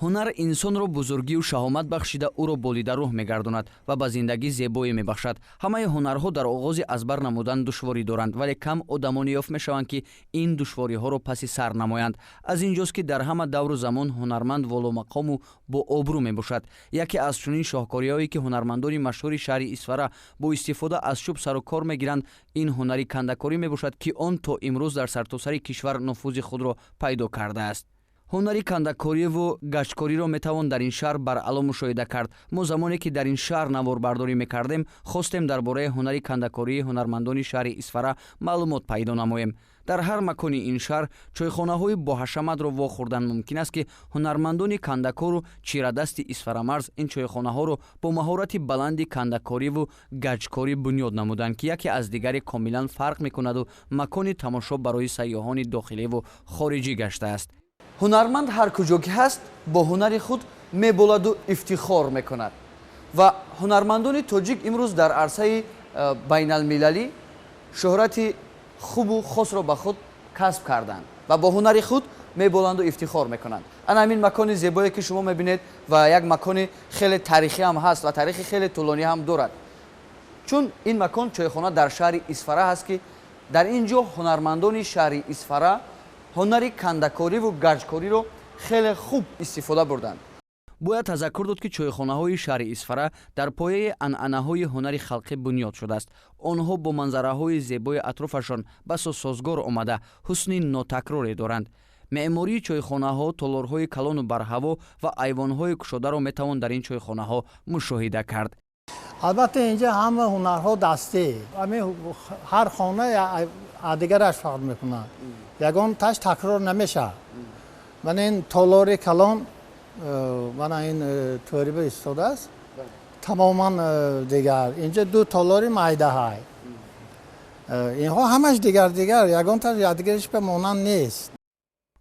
Ҳунар инсонро бузургию шаҳомат бахшида, ӯро болидарӯҳ мегардонад ва ба зиндагӣ зебоӣ мебахшад. Ҳамаи ҳунарҳо дар оғози аз бар намудан душворӣ доранд, вале кам одамоне ёфт мешаванд, ки ин душвориҳоро паси сар намоянд. Аз ин ҷост, ки дар ҳама давру замон ҳунарманд воломақому бо обрӯ мебошад. Яке аз чунин шоҳкориҳое, ки ҳунармандони машҳури шаҳри Исфара бо истифода аз чӯб сару кор мегиранд, ин ҳунари кандакорӣ мебошад, ки он то имрӯз дар сартосари кишвар нуфузи худро пайдо кардааст. Ҳунари кандакориву гаҷкориро метавон дар ин шаҳр баръало мушоҳида кард. Мо замоне ки дар ин шаҳр наворбардорӣ мекардем, хостем дар бораи ҳунари кандакории ҳунармандони шаҳри Исфара маълумот пайдо намоем. Дар ҳар макони ин шаҳр чойхонаҳои боҳашаматро вохӯрдан мумкин аст, ки ҳунармандони кандакору чирадасти Исфарамарз ин чойхонаҳоро бо маҳорати баланди кандакориву гаҷкорӣ бунёд намуданд, ки яке аз дигаре комилан фарқ мекунаду макони тамошо барои сайёҳони дохиливу хориҷӣ гаштааст. Ҳунарманд ҳар куҷо ки ҳаст, бо ҳунари худ меболаду ифтихор мекунад ва ҳунармандони тоҷик имрӯз дар арсаи байналмилалӣ шӯҳрати хубу хосро ба худ касб карданд ва бо ҳунари худ меболанду ифтихор мекунанд. Ана ҳамин макони зебое, ки шумо мебинед, ва як макони хеле таърихӣ ҳам ҳаст ва таърихи хеле тӯлонӣ ҳам дорад, чун ин макон чойхона дар шаҳри Исфара ҳаст, ки дар ин ҷо ҳунармандони шаҳри Исфара ҳунари кандакориву гаҷкориро хеле хуб истифода бурданд. Бояд тазаккур дод, ки чойхонаҳои шаҳри Исфара дар пояи анъанаҳои ҳунари халқӣ бунёд шудааст. Онҳо бо манзараҳои зебои атрофашон басо созгор омада, ҳусни нотакроре доранд. Меъмории чойхонаҳо, толорҳои калону барҳаво ва айвонҳои кушодаро метавон дар ин чойхонаҳо мушоҳида кард. Албатта, инҷа ҳама ҳунарҳо дастӣ. Ҳар хона дигараш фарқ мекунад, ягон таш такрор намешавад. Мана ин толори калон, мана ин тӯриба истодааст, тамоман дигар. Инҷа ду толори майда ҳай, инҳо ҳамаш дигар дигар, ягон таш якдигараш ба монанд нест.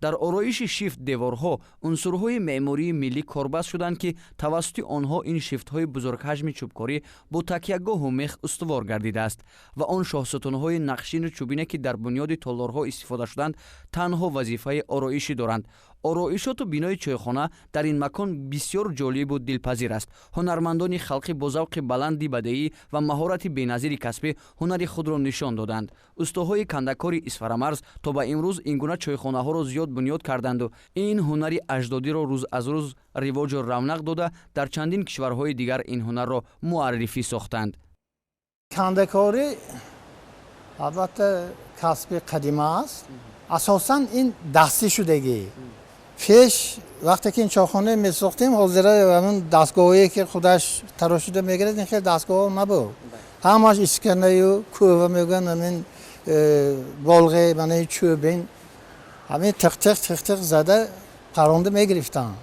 Дар ороиши шифт деворҳо унсурҳои меъмории миллӣ корбаст шуданд, ки тавассути онҳо ин шифтҳои бузургҳаҷми чӯбкорӣ бо такягоҳу мех устувор гардидааст ва он шоҳсутунҳои нақшину чӯбине, ки дар бунёди толорҳо истифода шуданд, танҳо вазифаи ороишӣ доранд. Ороишоту бинои чойхона дар ин макон бисёр ҷолибу дилпазир аст. Ҳунармандони халқӣ бо завқи баланди бадеӣ ва маҳорати беназири касбӣ ҳунари худро нишон доданд. Устоҳои кандакори Исфарамарз то ба имрӯз ин гуна чойхонаҳоро зиёд бунёд карданду ин ҳунари аҷдодиро рӯз аз рӯз ривоҷу равнақ дода, дар чандин кишварҳои дигар ин ҳунарро муаррифӣ сохтанд. Кандакорӣ, албатта, касби қадима аст. Асосан ин дастӣ шудагӣ. Пеш вақте ки ин чойхона месохтем, ҳозира ҳамин дастгоҳое, ки худаш тарошида мегирад, ин хел дастгоҳҳо набуд. Ҳамаш исканаю кӯва мегӯянд, ҳамин болғе, манаи чӯбин, ҳамин тиқ-тиқ, тиқ-тиқ зада паронда мегирифтанд.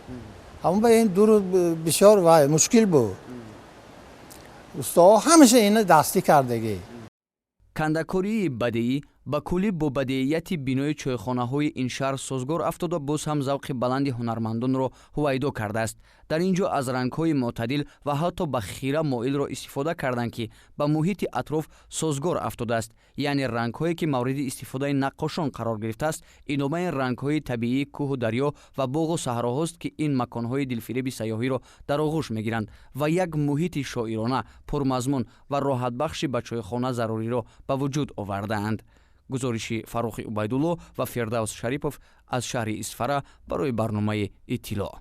Ҳамон ба ин дуру бисёр вай мушкил буд. Устоҳо ҳамеша ина дастӣ кардагӣ. Кандакории бадеӣ ба куллӣ бо бадеияти бинои чойхонаҳои ин шаҳр созгор афтода, боз ҳам завқи баланди ҳунармандонро ҳувайдо кардааст. Дар ин ҷо аз рангҳои мӯътадил ва ҳатто ба хира моилро истифода карданд, ки ба муҳити атроф созгор афтодааст. Яъне рангҳое, ки мавриди истифодаи наққошон қарор гирифтааст, идомаи рангҳои табиии кӯҳу дарё ва боғу саҳроҳост, ки ин маконҳои дилфиреби сайёҳиро дар оғӯш мегиранд ва як муҳити шоирона, пурмазмун ва роҳатбахши ба чойхона заруриро ба вуҷуд овардаанд. Гузориши Фаррухи Убайдулло ва Фирдавс Шарипов аз шаҳри Исфара барои барномаи «Иттилоъ».